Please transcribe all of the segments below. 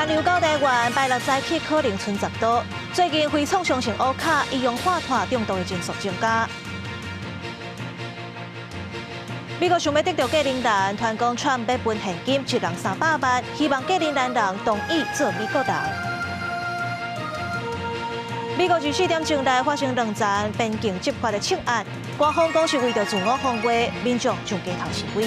寒流到台灣，拜六早起可能賰10度。最近非創傷性烏卡、一氧化碳中毒的人數增加。美國想欲得著格陵蘭，傳講川普欲分現金一人300萬，希望格陵蘭人同意做美國人。美國24點鐘內發生兩宗邊境執法的槍案，官方講是為著自我防衛，民眾上街頭示威。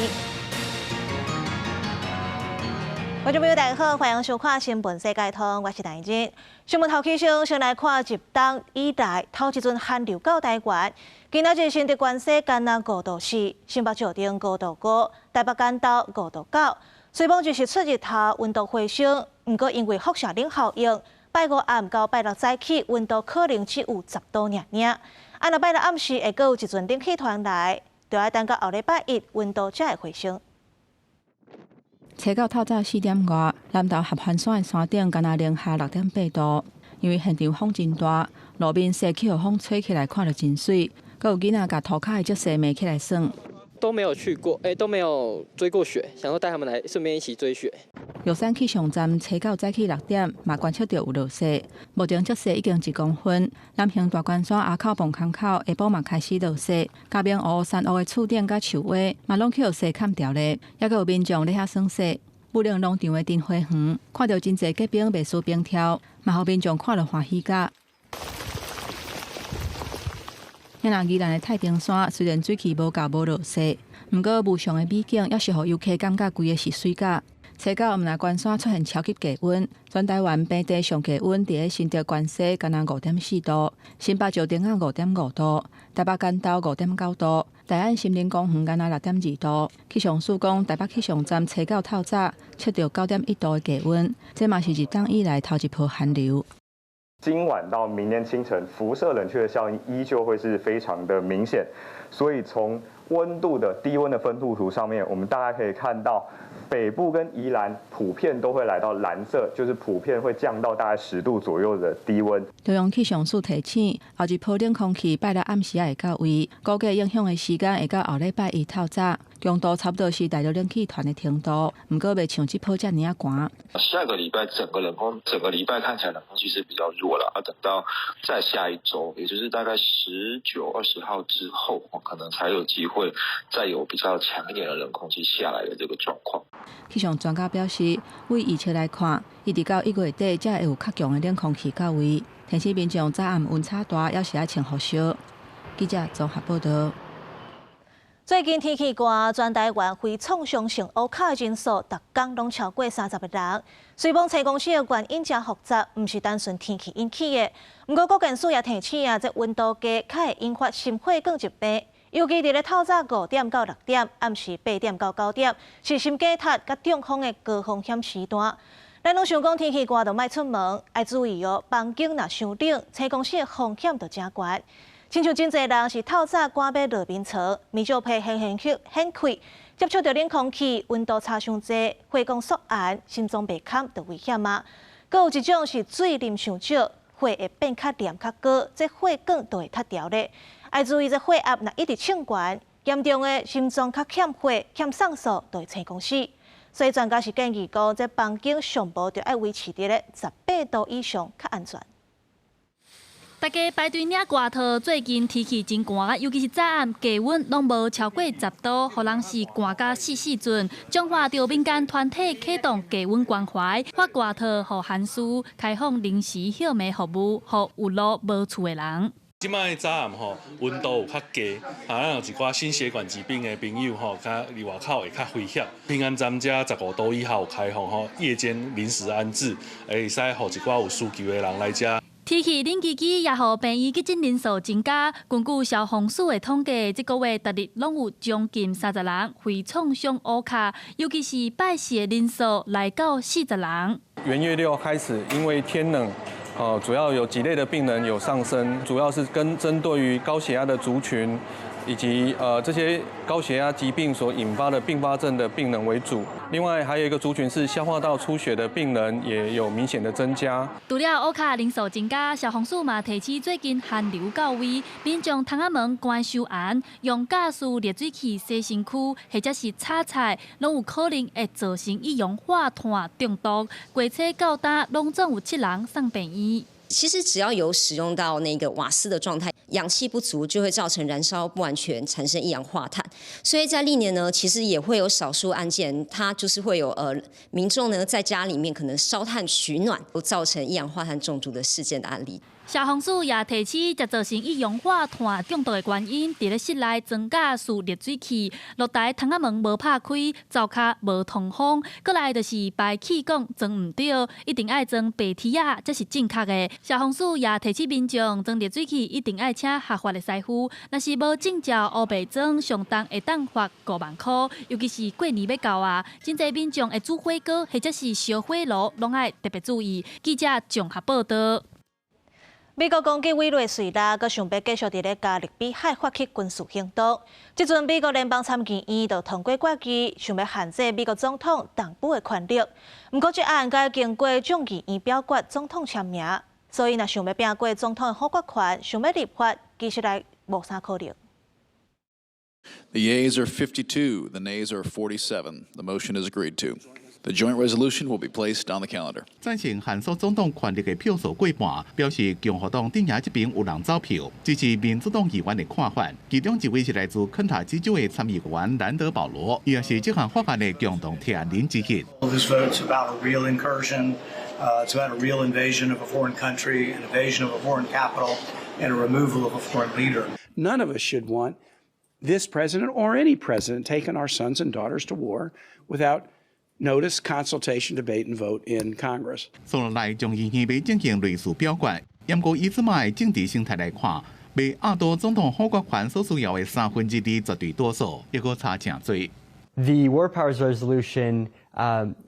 觀眾朋友大家好，歡迎收看《新聞世界通》，我是陳真。新聞頭起先，先來看入冬以來頭一陣寒流到台灣。今仔日新竹關西干焦5度4，新北石碇5度5，台北關斗5度9。雖罔就是出日頭溫度回升，毋過因為輻射冷效應，拜五暗到拜六早起溫度可能只有10度爾爾。啊，若拜六暗時會閣有一陣冷氣團來，就愛等到後禮拜一溫度才會回升。初九透早4點外，南投合歡山的山頂干焦零下6.8度，因為現場風真大，路面雪去予風吹起來，看著真媠。閣有囡仔共塗跤的竹雪暝起來耍。都沒有去過，都沒有追過雪，想說帶他們來，順便一起追雪。玉山氣象站初九早起6點，嘛觀測著有落雪，目前積雪已經1公分。南橫大關山阿口磅空口下晡嘛開始落雪，嘉明湖山屋的厝頂佮樹尾嘛攏去予雪崁牢咧，猶閣有民眾咧遐耍雪。武陵農場的燈花園，看著真濟結冰袂輸冰柱，嘛予民眾看著歡喜甲。遐若宜蘭的太平山雖然水氣無夠無落雪，毋過無常的美景，猶是予遊客感覺規个是媠甲。初九毋但關山出現超級低溫，全台灣平地上低溫佇咧新竹關西干焦5.4度，新北石碇仔5.5度，台北關斗5.9度，大安森林公園干焦6.2度。氣象署講，台北氣象站初九透早測著9.1度的低溫，這嘛是入冬以來頭一波寒流。今晚到明天清晨，輻射冷卻的效應依舊會是非常的明顯，所以從溫度的低溫的分布圖上面，我們大概可以看到，北部跟宜蘭普遍都會來到藍色，就是普遍會降到大概10度左右的低溫。中央氣象署提醒，後一波冷空氣拜六暗時仔會到位，估計影響的時間會到後禮拜一透早，強度差不多是大陸冷氣團的程度，毋過袂像這波遮爾仔寒。下個禮拜整個冷空，整個禮拜看起來冷空氣是比較弱了，要等到再下一周，也就是大概19、20號之後，可能才有機會再有比較強一點的冷空氣下來的這個狀況。氣象專家表示，對預測來看，一直到1月底才會有較強的冷空氣到位。提醒民眾早暗溫差大，猶是愛穿厚衫。記者綜合報道。最近天氣寒，全台灣非創傷性烏卡的人數，逐工攏超過30個人。雖罔車公司的原因誠複雜，毋是單純天氣引起的。毋過國健署也提醒啊，這溫度低，較會引發心血管疾病。尤其佇咧透早5點到6點，暗時8點到9點，是心肌脫佮中風的高風險時段。咱攏想講天氣寒就莫出門，愛注意哦。房間若傷冷，車公司的風險就誠懸。親像真濟人是透早趕欲落眠床，棉絮被輕輕去掀開，接觸著冷空氣，溫度差傷濟，血管縮絚，心臟袂堪就危險啊！閣有一種是水啉傷少，血會變較黏較高，這血管就會脫掉咧。愛注意，這血壓若一直衝懸，嚴重的心臟較欠血、欠酸素，就會青光死。所以專家是建議講，這房間上無著愛維持佇咧18度以上，較安全。大家排隊領外套，最近天氣真寒，尤其是早暗低溫攏無超過10度，予人是寒甲死死陣。彰化著民間團體啟動低溫關懷，發外套予寒士，開放臨時歇暝服務，予有路無厝的人。這擺早暗吼溫度有較低，啊，咱有一寡心血管疾病的朋友吼，較佇外口會較危險。平安站遮15度以下有開放吼，夜間臨時安置，會使予一寡有需求的人來遮。天氣冷吱吱，也予病院急診人數增加。根據消防署的統計，這個月逐日攏有將近30人非創傷烏卡，尤其是拜四的人數來到40人。元月六開始，因為天冷，哦，主要有幾類的病人有上升，主要是跟針對於高血壓的族群、以及這些高血壓疾病所引發的併發症的病人為主。另外還有一個族群是消化道出血的病人，也有明顯的增加。除了烏卡人數增加，消防署嘛提醒最近寒流到位，民眾窗仔門關傷嚴，用瓦斯熱水器洗身軀，或者是炒菜，攏有可能會造成一氧化碳中毒。過初到今，攏總有七人送病院。其實只要有使用到那個瓦斯的狀態，氧氣不足就會造成燃燒不完全，產生一氧化碳。所以在歷年呢，其實也會有少數案件，它就是會有民眾呢在家裡面可能燒炭取暖，造成一氧化碳中毒的事件的案例。消防署也提醒，這造成一氧化碳中毒的原因，佇咧室內裝瓦斯熱水器，露台窗仔門無拍開，灶跤無通風，閣來就是排氣管裝毋對，一定愛裝白鐵仔才是正確的。消防署也提醒民眾，裝熱水器一定愛請合法的師傅，若是無證照烏白裝，上重會當罰5萬箍。尤其是過年欲到啊，真濟民眾會煮火鍋或者是燒火爐，攏愛特別注意。記者綜合報道。美國攻擊委內瑞拉，閣想欲繼續佇咧加勒比海發起軍事行動。這陣美國聯邦參議院就通過決議，想欲限制美國總統動武的權力。毋過這案該經過眾議院表決，總統簽名，所以若想欲拚過總統的否決權，想欲立法，其實來無啥可能。 The yeas are 52, the nays are 47. The motion is agreed to. The joint resolution will be placed on the calendar. 贊成限縮總統權力的票數過半，表示共和黨陣營這邊有人走票，支持民主黨議員的看法。其中一位是來自肯塔基州的參議員蘭德保羅，伊也是這項法案的共同提案人之一。 This vote's about a real incursion. It's about a real invasion of a foreign country, an invasion of a foreign capital, and a removal of a foreign leader. None of us should want this president or any president taking our sons and daughters to war without notice, consultation, debate, and vote in Congress. 所來眾議院欲進行類似表決，毋過以這擺的政治生態來看，欲壓倒總統否決權所需要的三分之二絕對多數，抑閣差誠濟。 The War Powers Resolution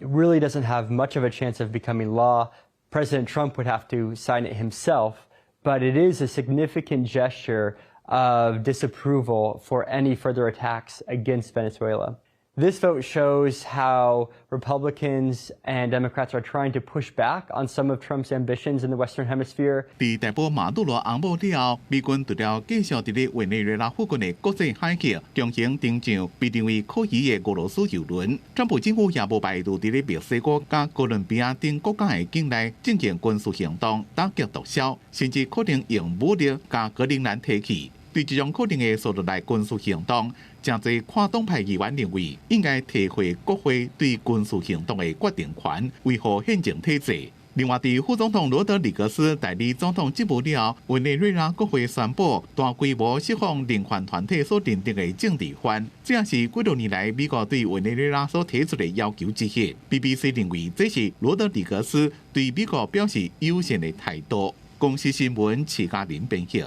really doesn't have much of a chance of becoming law. President Trump would have to sign it himself, but it is a significant gesture of disapproval for any further attacks against Venezuela. This vote shows how Republicans and Democrats are trying to push back on some of Trump's ambitions in the Western Hemisphere. 佇逮捕馬杜羅翁某了後，美軍除了繼續佇咧委內瑞拉附近的國際海域強行登上被認為可疑的俄羅斯油輪。川普政府也無排除佇咧墨西哥佮哥倫比亞等國家的境內進行軍事行動，打擊毒梟，甚至可能用武力共格陵蘭提去。對這種可能的紲落來軍事行動，誠濟跨黨派議員認為應該提回國會對軍事行動的決定權，維護憲政體制。另外，佇副總統羅德里格斯代理總統職務了後，委內瑞拉國會宣布大規模釋放人權團體所認定的政治犯，這也是幾多年來美國對委內瑞拉所提出的要求之一。BBC 認為這是羅德里格斯對美國表示友善的態度。公視新聞齊嘉玲編譯。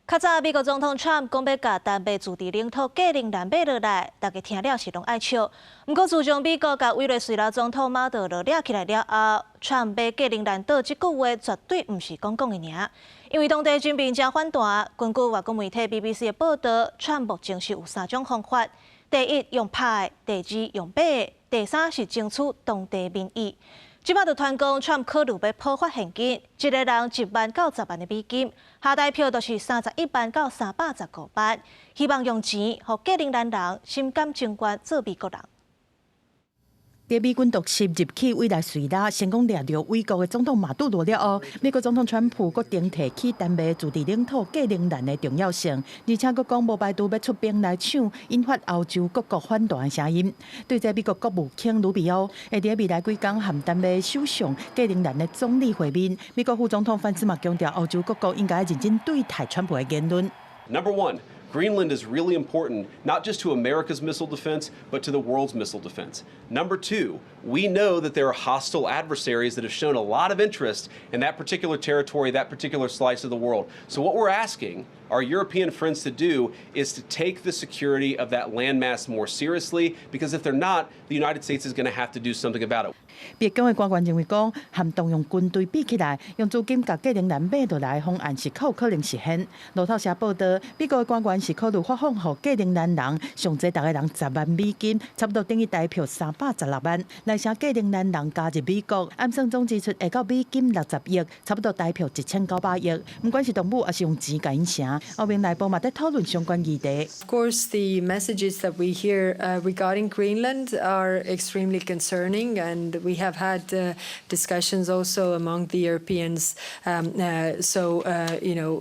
較早美國總統川普講欲共丹麥自治領土格陵蘭買落來，大家聽了是攏愛笑。毋過自從美國共委內瑞拉總統馬杜羅掠起來了後，川普買格陵蘭島這句話絕對毋是講講的爾，因為當地軍民誠反彈。根據外國媒體 BBC 的報道，川目前是有三種方法：第一，用拍的；第二，用買的；第三是爭取當地民意。這擺就傳講，川普考慮欲普發現金，一个人1萬到10萬的美金，下台票就是31萬到315萬，希望用錢予格陵蘭人心甘情願做美國人。佇美軍突襲入去委內瑞拉，成功掠著委國的總統馬杜羅了後，美國總統川普閣重提起丹麥自治領土格陵蘭的重要性，而且閣講無排除欲出兵來搶，引發歐洲各國反彈的聲音。對這美國國務卿魯比歐會佇未來幾工和丹麥首相格陵蘭的總理會面。美國副總統范斯嘛強調，歐洲各國應該認真對待川普的言論。 Number one. Greenland is really important, not just to America's missile defense, but to the world's missile defense. Number two, we know that there are hostile adversaries that have shown a lot of interest in that particular territory, that particular slice of the world. So what we're asking our European friends to do is to take the security of that landmass more seriously, because if they're not, the United States is going to have to do something about it. 白宮的官員認為講，和動用軍隊比起來，用資金共格陵蘭買落來方案是較有可能實現。路透社報導，美國的官員是考慮發放予格陵蘭人上濟逐个人10萬美金，差不多等於台票316萬，來晟格陵蘭人加入美國。按算總支出會到美金60億，差不多台票1900億。毋管是動武抑是用錢共𪜶成，歐盟內部嘛佇討論相關議題。 Of course, the messages that we hear regarding Greenland are extremely concerning, and we have had discussions also among the Europeans. So,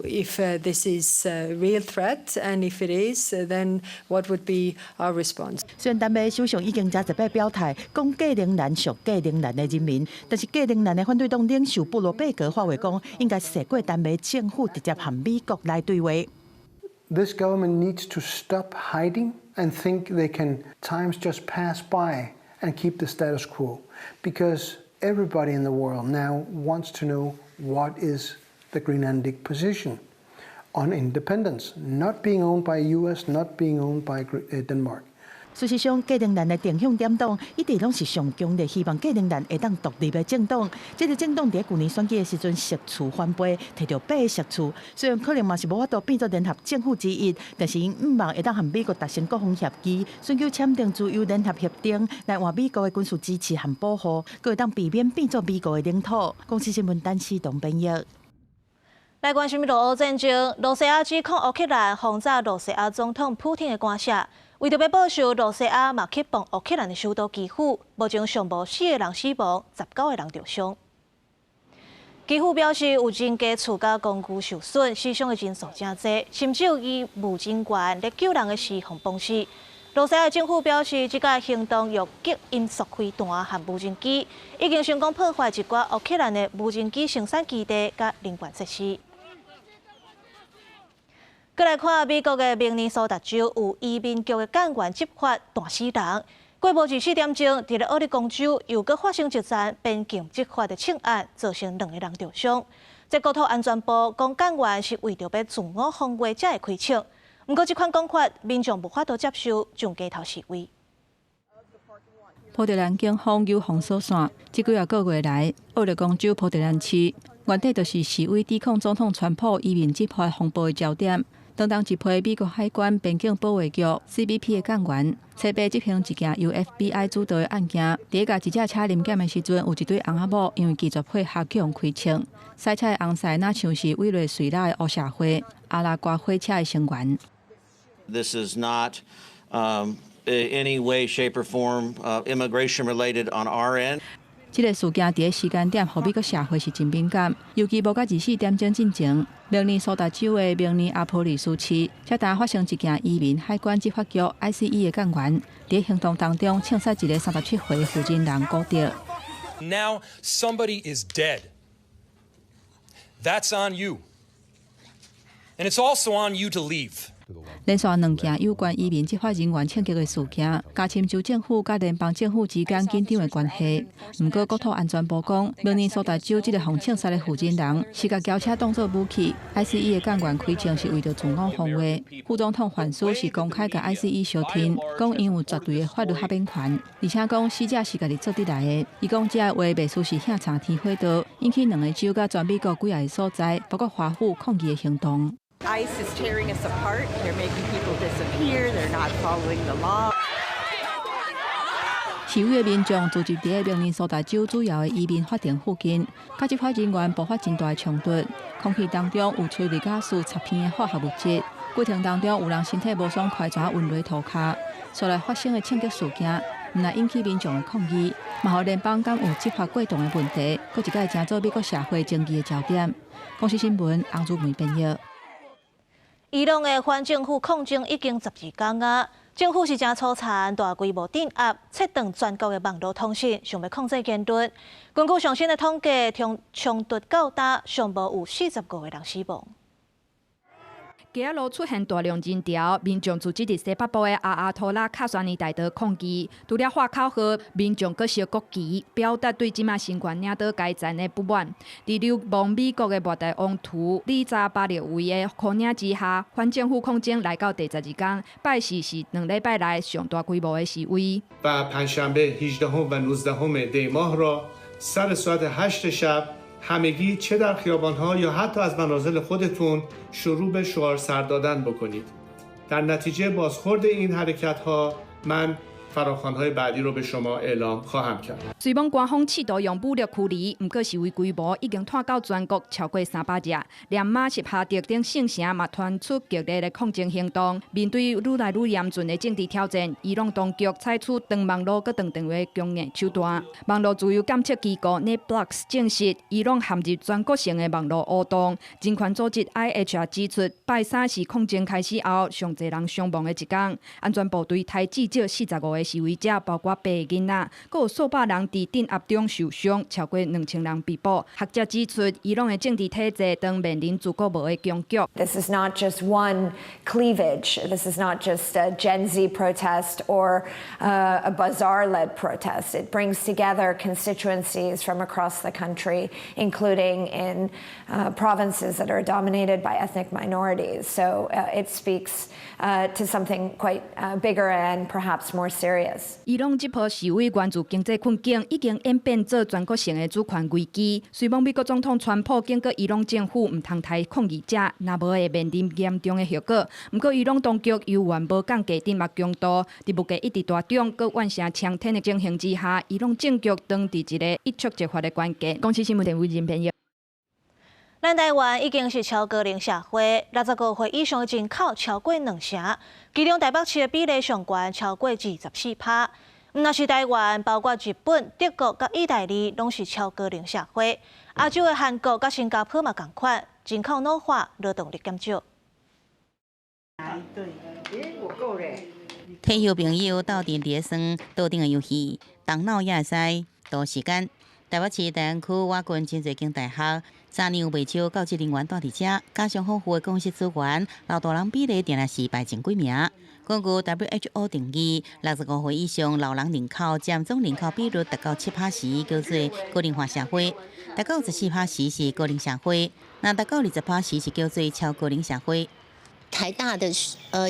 if this is a real threat, and if it is, then what would be our response? 雖然丹麥首相已經誠濟擺表態，講格陵蘭屬格陵蘭的人民，但是格陵蘭的反對黨領袖布羅貝格發話講，應該踅過丹麥政府直接和美國來對話。 This government needs to stop hiding and think they can times just pass by and keep the status quo, because everybody in the world now wants to know what is the Greenlandic position on independence, not being owned by US, not being owned by Denmark. 事實上，格陵蘭的定向點黨一直攏是上強烈希望格陵蘭會當獨立的政黨。這个政黨佇舊年選舉的時陣，席次翻倍，摕著八个席次。雖然可能嘛是無法度變做聯合政府之一，但是𪜶向望會當和美國達成國防協議，尋求簽訂自由聯合協定，來換美國的軍事支持和保護，閣會當避免變做美國的領土。公視新聞陳思東編譯。來關心俄烏戰爭，羅西亞指控烏克蘭轟炸羅西亞總統普丁的官舍，為著欲報仇，羅西亞嘛去磅烏克蘭的首都基輔，目前上無四个人死亡，19個人著傷。基輔表示有真濟厝佮工具受損，死傷的人數誠濟，甚至有醫務人員咧救人的時予崩死。羅西亞政府表示，這個行動用極音速飛彈和無人機，已經成功破壞一寡烏克蘭的無人機生產基地佮能源設施。閣來看美國的明尼蘇達州有移民局的幹員執法彈死人。過無24點鐘，佇咧奧勒岡州又閣發生一樁邊境執法的槍案，造成兩个人著傷。這國土安全部講幹員是為著欲自我防衛才會開槍。毋過這款講法，民眾無法度接受，上街頭示威。波特蘭警方有封鎖線，這幾仔個月來，奧勒岡州波特蘭市原底就是示威抵抗總統川普移民執法風暴的焦點。當當一批美國海關邊境保衛局 CBP 的幹員，初八執行一件由 FBI 主導的案件，佇共一隻車臨檢的時陣，有一對翁仔某因為拒絕配合，予人開槍。駛車的翁婿若像是委內瑞拉的黑社會阿拉瓜火車的成員。 This is not any way, shape, or form immigration related on our end. 這个事件佇个時間點，予美國社會是真敏感，尤其無到24點鐘進前，明尼蘇達州的明尼阿波利斯市，才剛發生一件移民海關執法局 ICE 的幹員佇行動當中，槍殺一个37歲的婦人人骨折。 Now somebody is dead. That's on you. And it's also on you to leave. 連續兩件有關移民執法人員槍擊的事件，加深州政府佮聯邦政府之間緊張的關係。毋過國土安全部講，明尼蘇達州這个予槍殺的負責人是共轎車當作武器，ICE 的幹員開槍是為著自我防衛。副總統范斯是公開共 ICE 相挺，講𪜶有絕對的法律豁免權，而且講死者是家己做得來的。伊講這个話袂輸是向插天火刀，引起兩個州佮全美國幾个所在，包括華府抗議的行動。 ICE is tearing us apart. They're making people disappear. They're not following the law. 示威的民眾聚集佇明尼蘇達州主要的移民法庭附近，佮執法人員爆發真大的衝突。空氣當中有催淚瓦斯插片的化學物質，過程當中有人身體無爽快，怎暈落塗跤。後來發生的槍擊事件，毋但引起民眾的抗議，嘛予聯邦敢有執法過當的問題，閣一擺成做美國社會爭議的焦點。公視新聞洪如梅編譯。伊朗的反政府抗爭已經12工啊，政府是誠粗殘，大規模鎮壓，切斷全國的網路通訊，想欲控制言論。根據上新的統計，從衝突到今，上無有45個人死亡。街仔路出現大量人潮，民眾聚集佇西北部的阿亞托拉卡山尼大道抗議。除了喊口號，民眾閣燒國旗，表達對這馬新權領導階層的不滿。佇流亡美國的末代王儲理查巴勒維的箍領之下，反政府抗爭來到第十二工，拜四是兩禮拜來上大規模的示威。 و پنجشنبه 18 و 19 دی ماه را سر ساعت 8 شب همگی چه در خیابانها یا حتی از منازل خودتون شروع به شعار سر دادن بکنید. در نتیجه بازخورد این حرکت ها من فراخوان‌های بعدی رو به شما اعلام خواهم کرد。雖罔官方試圖用武力驅離，毋過示威規模已經湠到全國超過300隻，連馬什哈德等聖城嘛傳出激烈的抗爭行動。面對愈來愈嚴峻的政治挑戰，伊朗當局採取斷網路閣斷電話強硬手段。網路自由監測機構 NetBlocks 證實，伊朗陷入全國性的網路烏洞。人權組織 IHR 指出，拜三是抗爭開始後上濟人傷亡的一天。安全部隊刣至少45個示威者，包括八個囡仔，閣有數百人佇鎮壓中受傷，超過2000人被捕。學者指出，伊朗的政治體制當面臨自古無的僵局。 This is not just one cleavage. This is not just a Gen Z protest or a bazaar-led protest. It brings together constituencies from across the country, including in provinces that are dominated by ethnic minorities. So it speaks to something quite bigger and perhaps more serious. 伊朗這波示威源自經濟困境，已經演變做全國性的主權危機。雖罔美國總統川普警告伊朗政府毋通刣抗議者，若無會面臨嚴重的後果。毋過伊朗當局猶原無降低鎮壓強度，佇物價一直大漲、閣怨聲沖天的情形之下，伊朗政局當佇一个一觸即發的關鍵。公視新聞電偉人編譯。咱台灣已經是超高齡社會，65歲以上的人口超過兩成，其中台北市的比例上懸超過24%。毋但是台灣，包括日本、德國佮意大利，攏是超高齡社會。亞洲的韓國佮新加坡嘛仝款，人口老化，勞動力減少。退休朋友鬥陣佇咧耍桌頂的遊戲，動腦也會使度時間。台北市大安區瓦郡真濟間大學，早年有袂少教職人員蹛佇遮，加上豐富的講師資源，老大人比例定定是排前幾名。根據 WHO 定義，65歲以上老人人口佔總人口比率達到7%時，叫做高齡化社會；達到14%時是高齡社會；若達到20%時是叫做超高齡社會。台大的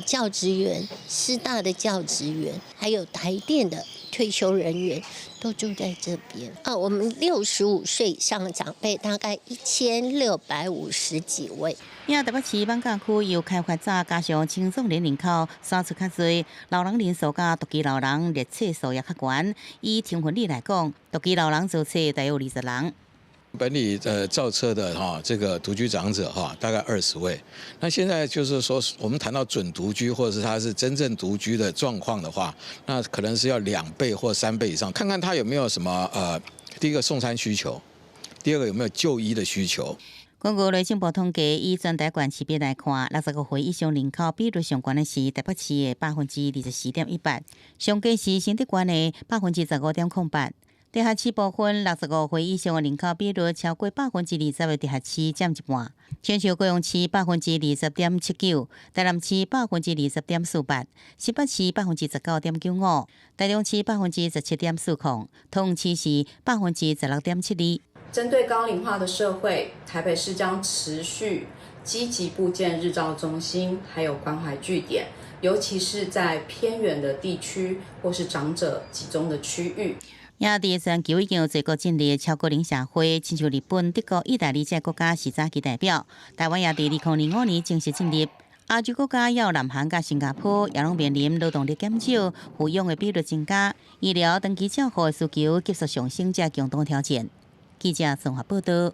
教職員、師大的教職員，還有台電的退休人員都住在這邊。啊，我們65歲以上的長輩大概1650幾位。因台北市艋舺區由開發早，加上青壯年人口徙出較濟，老人人數佮獨居老人列冊數也較懸。以千分率來講，獨居老人造冊大約有20人。本里造冊的哈，這個獨居長者哈，大概20位。那現在就是說，我們談到準獨居，或者是他是真正獨居的狀況的話，那可能是要2倍或3倍以上。看看他有沒有什麼第一個送餐需求，第二個有沒有就醫的需求。根據內政部統計，以全台縣市比來看，65歲以上人口比率上懸的是台北市的24.18%，上低是新竹縣的15.08%。直轄市部分，65歲以上的人口比率超過20%的直轄市佔一半，親像高雄市20.79%，台南市20.48%，新北市19.95%，台中市17.40%，桃園市是16.72%。針對高齡化的社會，台北市將持續積極布建日照中心，還有關懷據點，尤其是在偏遠的地區或是長者集中的區域。也佇全球已經有濟國進入超高齡社會，親像日本、德國、意大利這國家是早期代表。台灣也佇2025年正式進入。亞洲國家也有南韓佮新加坡，也攏面臨勞動力減少、撫養的比率增加、醫療長期照護的需求急速上升這共同挑戰。記者綜合報道。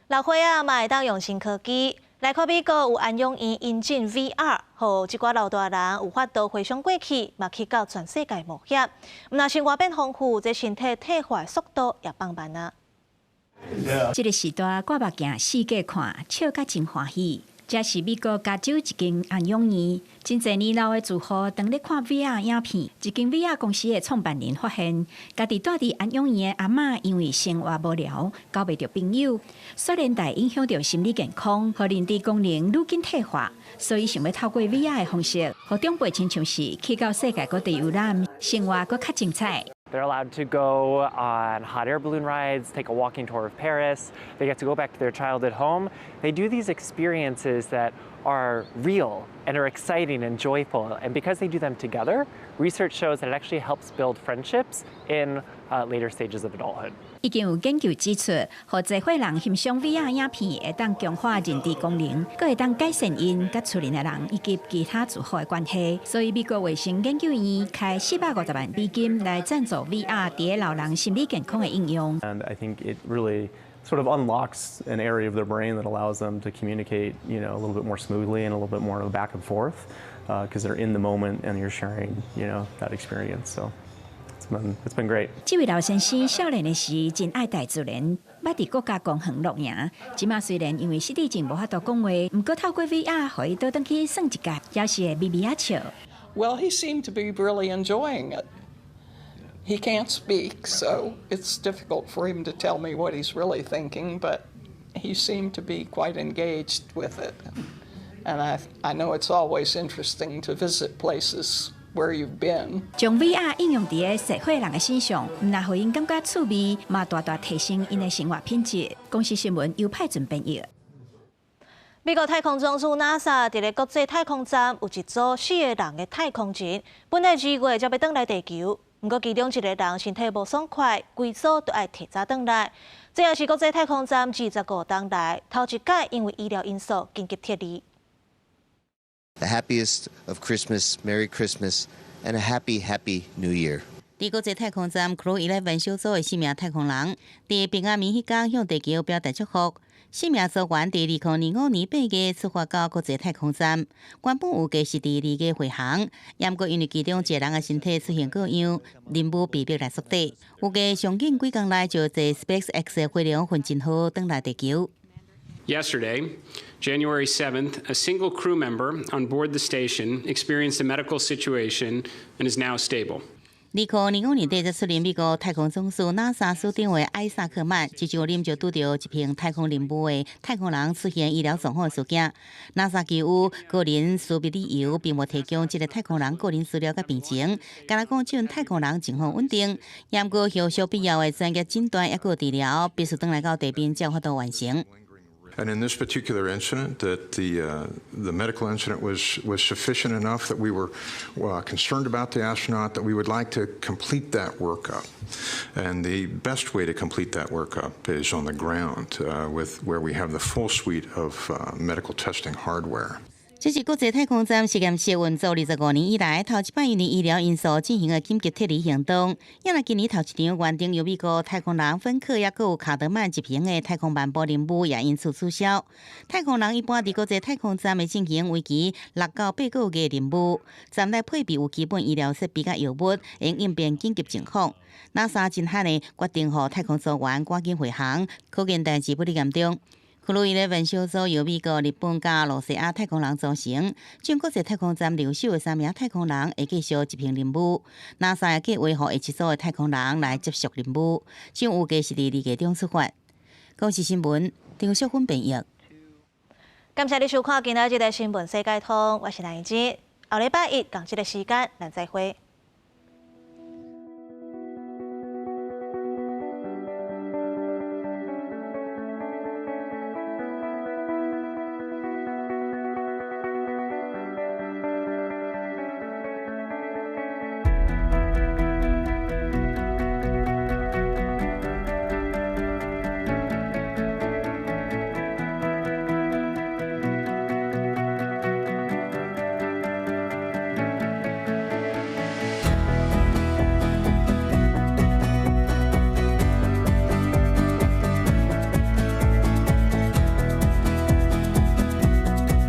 老歲仔嘛會當用新科技來看，美國有安養院引進 VR，予這寡老大人有法度回想過去，嘛去到全世界冒險。毋但生活變豐富，這身體退化速度也放慢啊。這個時代掛目鏡四界看，笑甲真歡喜。這是美國加州一間安養院，真濟年老的住戶當咧看 VR 影片。這間 VR 公司的創辦人發現，家己蹛佇安養院的阿嬤因為生活無聊，交袂著朋友，煞連帶影響著心理健康予認知功能愈緊退化，所以想欲透過 VR 的方式，予長輩親像是去到世界各地遊覽，生活閣較精彩。 They're allowed to go on hot air balloon rides, take a walking tour of Paris. They get to go back to their childhood home. They do these experiences that are real and are exciting and joyful. And because they do them together, research shows that it actually helps build friendships in later stages of adulthood. 已經有研究指出，予濟歲人欣賞 VR 影片會當強化認知功能，閣會當改善𪜶佮厝內的人以及其他住戶的關係。所以美國衛生研究院開450萬美金來贊助 VR 佇老人心理健康的應用。 And I think it really sort of unlocks an area of their brain that allows them to communicate a little bit more smoothly and a little bit more of a back and forth, because they're in the moment and you're sharing that experience. So it's been great. 這位老先生少年的時真愛大自然，捌佇國家公園露營。這馬雖然因為失智症無法度講話，毋過透過 VR，予伊倒轉去耍一擺，猶是會微微仔笑。 Well, he seemed to be really enjoying it. He can't speak, so it's difficult for him to tell me what he's really thinking, but he seemed to be quite engaged with it. And I know it's always interesting to visit places where you've been. 將 VR 應用佇个濟歲人的身上，毋但予𪜶感覺趣味，嘛大大提升𪜶的生活品質。公視新聞由派准編譯。美國太空總署 NASA 佇咧國際太空站有一組四个人的太空人，本來2月才欲轉來地球，毋過其中一个人身體無爽快，規組都愛提早轉來。這也是國際太空站25冬來頭一擺因為醫療因素緊急撤離。 The happiest of Christmas, Merry Christmas, and a happy, happy New Year. 佇國際太空站 Crew 11小組的四名太空人，佇平安暝彼工向地球表達祝福。四名組員佇2025年8月出發到國際太空站，原本預計是佇2月飛行，毋過因為其中一個人的身體出現過恙，任務被迫來縮短。預計上緊幾工內就坐 SpaceX 的飛龍奮進號轉來地球。 Yesterday, January 7th, a single crew member on board the station experienced a medical situation and is now stable. 2025年底才出任美國太空總署 NASA 署長的艾薩克曼，這上任就拄著一批太空任務的太空人出現醫療狀況的事件。NASA 基於個人私密理由，並無提供這个太空人個人資料佮病情。干焦講這陣太空人情況穩定，毋過後續必要的專業診斷抑閣治療，必須轉來到地面才有法度完成。 And in this particular incident, that the medical incident was sufficient enough that we were concerned about the astronaut, that we would like to complete that workup. And the best way to complete that workup is on the ground, with where we have the full suite of medical testing hardware. 這是國際太空站實驗室運作25年以來，頭一擺因為醫療因素進行的緊急撤離行動。也若今年頭一場原定由美國太空人芬克抑閣有卡德曼執行的太空漫步任務也因此取消。太空人一般佇國際太空站會進行為期6到8個月的任務，站內配備有基本醫療設備佮藥物，會應變緊急情況。NASA 真罕的決定予太空組員趕緊回航，可見代誌不哩嚴重。Crew 11小組由美國、日本佮露西亞太空人組成，進國際太空站留守的三名太空人會繼續執行任務。NASA 也計劃予下一組的太空人來接續任務，將預計是佇2月中出發。公視新聞張淑芬編譯。感謝你收看今仔日的新聞世界通，我是蘭怡芝。後禮拜一仝這个時間，咱再會。